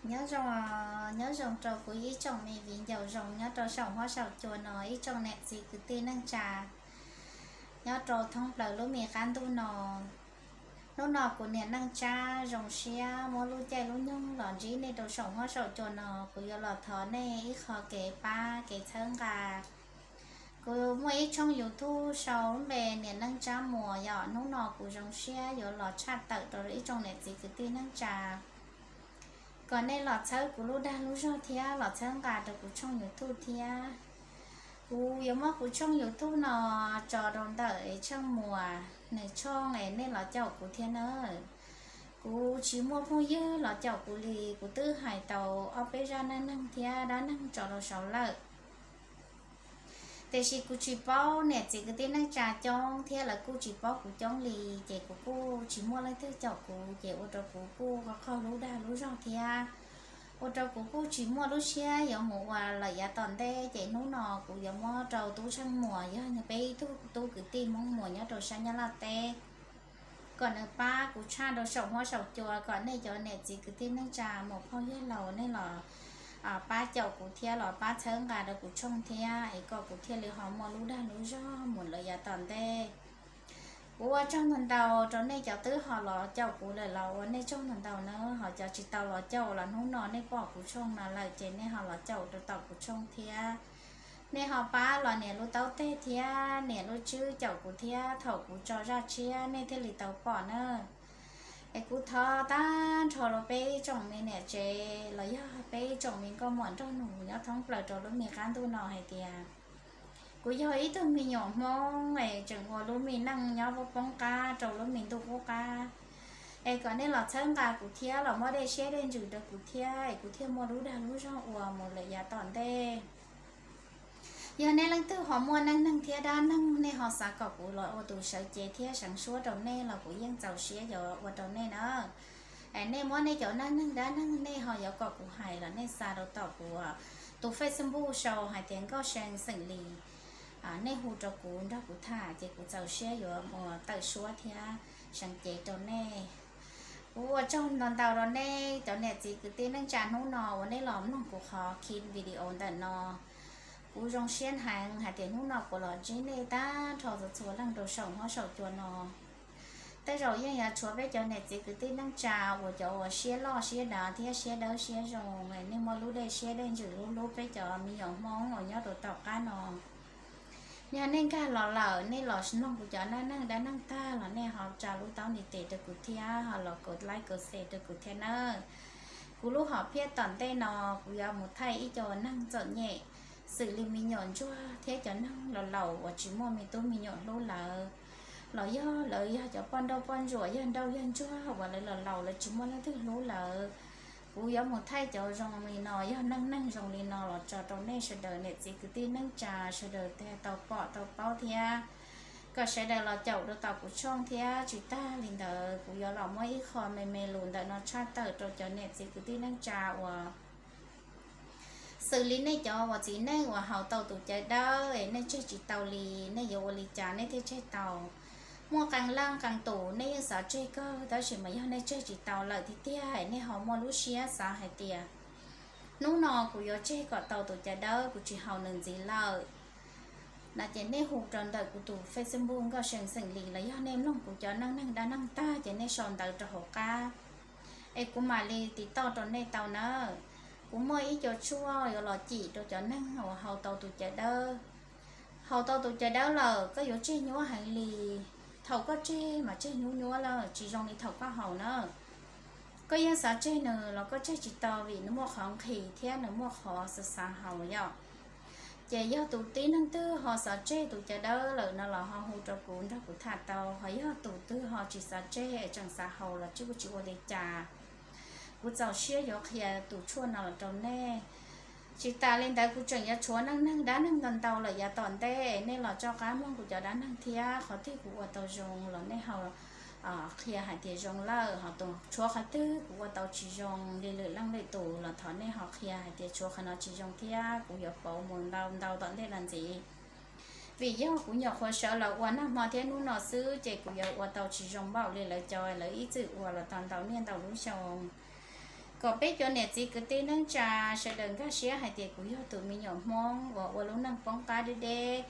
Nyob zoo, nyob zoo rau kuv ib tsoom me viv ncaus zoo nyob rau saum huab saum cua no, ib tsoom niam txiv kwv tij neej tsa nyob rau thoob plaws lub me qab ntuj no. Hnub no kuv niam Neej Tsab zoo siab muab lub caij lub nyoog los ntsib nej rau saum huab saum cua no, kuv yuav los thov nej ib qho kev pab kev txhawb nqa. Kuv muaj ib tshooj YouTube sau lub npe niam Neej Tsab Muas, yog hnub no kuv zoo siab yuav los tshaj tawm rau ib tsoom niam txiv kwv tij neej tsa kom nej los txhawb kuv lub dag lub zog thiab los txhawb nqa rau kuv tshooj YouTube thiab. Kuv yuav muab kuv tshooj YouTube no tso rau ntawm Tsheej Muas nws tshooj es nej los caum kuv thiab nawb. Kuv tsis muaj phooj ywg los caum kuv li, kuv twb hais tau ob peb zaj neej neeg thiab dab neeg tso rau saud lawm. Tiam sis kuv tsis paub niam txiv kwv tij neej tsa coob thiab lawv kuj tsis paub kuv coob li, ces kuv kuj tsis muaj leej twg caum kuv, ces ua rau kuv kuj qaug lub dag lub zog thiab ua rau kuv kuj tsis muaj lub siab yuav mus ua lawm yav tom ntej. Ces hnub no kuv yuav muab rau tub Tsheej Muas, yog peb ib tug tub kwv tij Hmoob Muas nyob rau sab Nyab Laj teb, kom nws pab kuv tshaj rau saum huab saum cua, kom nej cov niam txiv kwv tij neej tsa mus phooj ywg laus nej los pab caum kuv thiab los pab txhawb nqa rau kuv tshooj thiab, es kom kuv thiaj li ho muaj lub dag lub zog mus lawm yav tom ntej. Kuv ua tsaug ntau ntau rau nej cov twb ho los caum kuv lawm los ua nej tsaug ntau ntau nawb, ho cov tsis tau los caum los hnub no nej pom kuv tshooj no lawm ces nej ho los caum rau tom kuv tshooj thiab. Nej ho pab los nias lub taub teg thiab nias lub tswb caum kuv thiab, thaum kuv tso zaj tshiab nej thiaj li tau pom na. Es kuv thov tag nrho rau peb ib tsoom me niam tsev los yog peb ib tsoom me nkauj muam nraug nus nyob thoob plaws rau lub me qab ntuj no hais tias kuv yog ib tug me nyuam Hmoob es tseem ua lub me neej nyob poob qab rau lub me ntuj qub qab, es kom nej los txhawb nqa kuv thiab los muab dej siab dej ntsws rau kuv thiab, es kuv thiaj muaj lub dag lub zog ua mus lawm yav tom ntej. Yog nej leej twg ho muaj neej neeg thiab dab neeg nej ho xav kom kuv los ua tus sawv cev thiab seev suab rau nej los kuv yeej txaus siab yuav ua rau nej na. Nej muab nej cov neej neeg dab neeg nej ho yuav kom kuv hais los nej xa rau tom kuv tus Facebook sau hais tias Nkauj See xeem Lis. Nej hu rau kuv nrog kuv tham ces kuv txaus siab yuav mus tawm suab thiab seev cev rau nej. Kuv ua tsaug ntau ntau rau nej cov niam txiv kwv tij neej tsa hnub no uas nej los mloog kuv qhov ki video ntawm no. Kuv zoo siab heev hais tias hnub no kuv los ntsib nej tag nrho txhua txhua leej rau saum huab saum cua no. Tej zaum yeej yuav tshuav peb cov niam txiv kwv tij neej tsa uas cov uas siab loj siab dav thiab siab dawb siab zoo, nej muaj lub dej siab dej ntsws hlub hlub peb cov me nyuam Hmoob uas nyob rau tom qab no. Yog nej nkag los lawm nej los mloog kuv cov neej neeg dab neeg tag los nej ho tsa lub taub ntiv tes rau kuv thiab ho los kaum like kaum share rau kuv thiab nawb. Kuv lub hom phiaj tom ntej no kuv yuav mus thaij ib co neeg txom nyem xws li me nyuam ntsuag thiab cov neeg laus laus uas tsis muaj me tub me nyuam hlub lawv, los yog lawv yog cov poj nrauj poj ntsuam yog nrauj yog ntsuag uas lawv laus laus lawv tsis muaj leej twg hlub lawv. Kuv yuav mus thaij cov zoo li no, yog neej neeg zoo li no los tso rau nej sawv daws niam txiv kwv tij neej tsa sawv daws thiaj tau pom tau paub thiab kom sawv daws los caum rau tom kuv tshooj thiab. Tsis tag li ntawd kuv yuav los muab ib qho me me lus ntawm no tshaj tawm rau cov niam txiv kwv tij neej tsa uas xws li nej cov uas txiv neej uas haus tau tus cawv dawb es nej tseg tsis tau li, nej yuav ua li cas nej thiaj tseg tau? Muaj qee leej qee tus nej yeej xav tseg kawg tab sis mas yog nej tseg tsis tau lawm tiag tiag nej ho muaj lub siab xav hais tias hnub no kuv yuav tseg kom tau tus cawv dawb, kuv tsis haus nws ntxiv lawm na, ces nej hu rau ntawm kuv tus Facebook Nkauj See xeem Lis los yog nej mloog kuv cov neej neeg dab neeg tag ces nej sau ntawv rau hauv qab es kuv mam li tiv toj rau nej tau nawb. Kuv muaj ib co tshuaj yuav los cim rau cov neeg uas haus tau tus cawv dawb. Haus tau tus cawv dawb lawm koj yuav tseg nyuab heev li. Thaum koj tseg mas tseg nyuab nyuab lawm tsis zoo li thaum koj haus na. Koj yeej xav tseg nws los koj tseg tsis tau vim nws muaj qhov nqhis thiab nws muaj qhov xav xav haus yom. Ces yog tus tib neeg twg ho xav tseg tus cawv dawb lawm no los ho hu rau kuv nrog kuv tham tau, ho yog tus twg ho tsis xav tseg es tseem xav haus los tsis kuj tsis ua li cas. Kuv txaus siab yuav qhia tus tshuaj no los rau nej. Tsis tas li ntawd kuv tseem yuav tshuav neej neeg dab neeg ntau ntau lawm yav tom ntej, nej los tso qab mloog kuv cov dab neeg thiab qhov twg kuv ua tau zoo los nej ho qhia hais tias zoo lawm, ho tus tshuav qhov twg kuv ua tau tsis zoo li lwm leej lwm tus los thov nej ho qhia hais tias tshuav qhov no tsis zoo thiab kuv yuav pauv mus ntau ntau tom ntej los ntxiv. Vim yog kuv nyuam qhuav sawv los ua nag hmo thiab hnub no xwb ces kuv yuav ua tau tsis zoo npaum li lawv cov lawv ib txwm ua los tau ntau niaj ntau lub xyoo. Kom peb cov niam txiv kwv tij neej tsa sawv daws nkag siab hais tias kuv yog tus me nyuam Hmoob uas ua lub neej poob qab deb deb.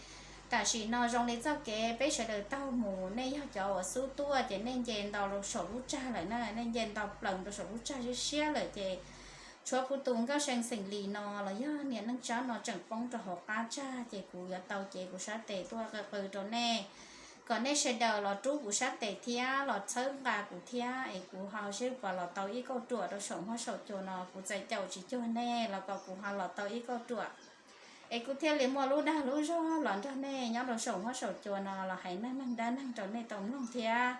Tam sim no zoo li txoj kev peb sawv daws taug mus, nej yog cov uas xub tuaj ces nej nce nto rau saum lub tsag lawm na, nej nce nto plaws rau saum lub tsag siab siab lawm ces tshuav kuv tus Nkauj See xeem Lis no los yog niam neej tsa no tseem poob rau hauv qab tsag ces kuv yuav tau cev kuv sab tes tuaj qw qw rau nej, kom nej sawv daws los rub kuv sab tes thiab los txhawb nqa kuv thiab es kuv ho seb puas los tau ib kauj ruam rau saum huab saum cua no, kuv txawm caum tsis cuag nej los kom kuv ho los tau ib kauj ruam es kuv thiaj li muaj lub dag lub zog los nrog nej nyob rau saum huab saum cua no los hais neej neeg dab neeg rau nej tau mloog thiab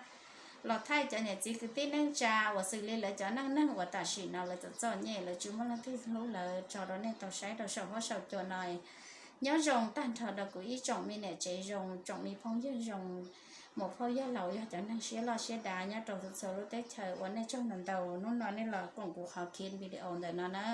los thaij cov niam txiv kwv tij neej tsa uas xws li lawv cov neej neeg uas tam sim no lawv txom txom nyem, lawv tsis muaj leej twg hlub lawv tso rau nej tau saib rau saum huab saum cua no. Nyob zoo tag nrho rau kuv ib tsoom me niam tsev zoo, tsoom me phooj ywg zoo, muam phauj yawg laus, yog cov neeg siab loj siab dav nyob rau txhua txhua lub teb chaws, ua nej tsaug ntau ntau hnub no nej los koom kuv qhov video ntawm no na.